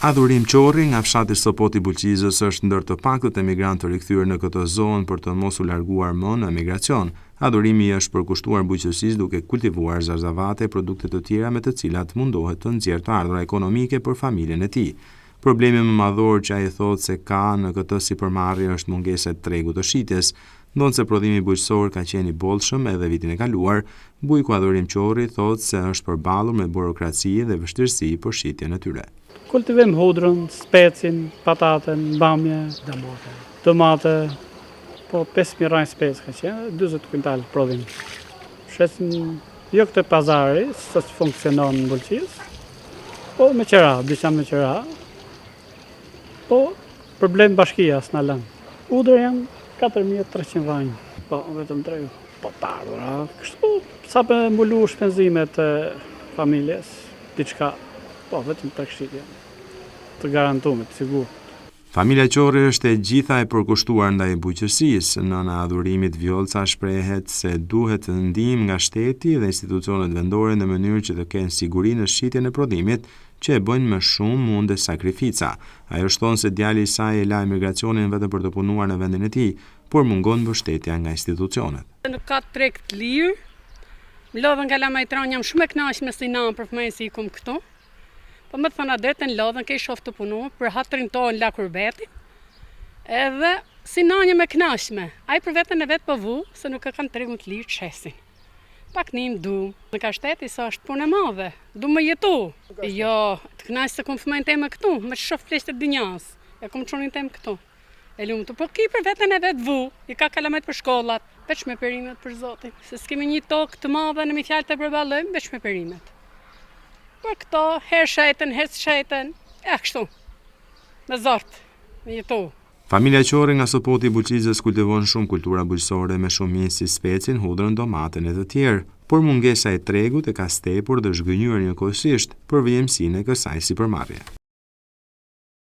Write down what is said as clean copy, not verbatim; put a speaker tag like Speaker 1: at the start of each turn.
Speaker 1: Adhurim Qorri nga fshati Sopot i Bulqizës është ndër të paktët emigrantë të rikthyer në këtë zonë për të mos u larguar më në emigracion. Adhurimi i është përkushtuar bujqësisë duke kultivuar zarzavate e produkte të tjera me të cilat mundohet të nxjerrë të ardhura ekonomike për familjen e tij. Problemi më madhor që ai thotë se ka në këtë sipërmarrje është mungesa e tregut të shitjes. Ndonëse prodhimi bujqësor ka qenë i bollshëm edhe vitin e kaluar, bujku Adhurim Qorri thotë se është përballur me burokraci dhe vështirësi për shitjen e tyre.
Speaker 2: Kultivojmë hudrën, specin, pataten, bamje, domate, po 5.000 rrajnë spec ka qenë, 40 kuintal prodhim. Shesim jo këtë pazari, së që funksionon në Bulqizë, po me qera, dyqan me qera, po problem bashkia s'na lën. Hudër janë 4300 rrajnë, po vetëm tregu. Po të ardhura, kështu sa për mbulu shpenzimet e familjes, diçka, po vetëm të shitje, të garantume, të sigurt.
Speaker 1: Familja Qorri është e gjitha e përkushtuar ndaj bujqësisë. Nëna e Adhurimit Vjollca shprehet se duhet ndihmë nga shteti dhe institucionet vendore në mënyrë që të kenë siguri në shitjen e prodhimit që e bëjnë me shumë mund e sakrifica. Ajo shton se djali i saj e la emigracionin vetëm për të punuar në vendin e tij, por mungon mbështetja nga institucionet.
Speaker 3: Nuk ka treg të lirë. Më lodhën kalamajt ranë, jam shumë e kënaqme si nanë për fëmijën si i kum këtu. Po me të thënë drejtën lodhën, ke i shoh të punu, për hatrin tonë la kurbetin. Edhe si nanë jam e kënaqme. Ai për veten e vet po vu, se nuk e kanë tregun të lirë të shesin. Pak nim du. Në ka shteti sa është punë e madhe. Du më jetu. Jo, të kënaq se kum fëmijën tim këtu, me shoh pleqtë e dynjas. E kum çunin tim këtu. E lumtur, po ki për veten e vet vu, i ka kalamajt për shkollat, veç me perimet për zotin. Se s'kemi një tokë të madhe në mi fjalë të përballojmë, veç me perimet. Për këto, herë sheten, herë sheten, e kështu. Me zort, me jetu.
Speaker 1: Familja Qorri nga Sopoti i Bulqizës kultivon shumë kultura bujqësore me shumicë si specin, hudrën, domaten e të tjerë, por mungesa e tregut e ka stepur dhe zhgënjyer njëkohësisht për vijimësinë e kësaj sipërmarrje.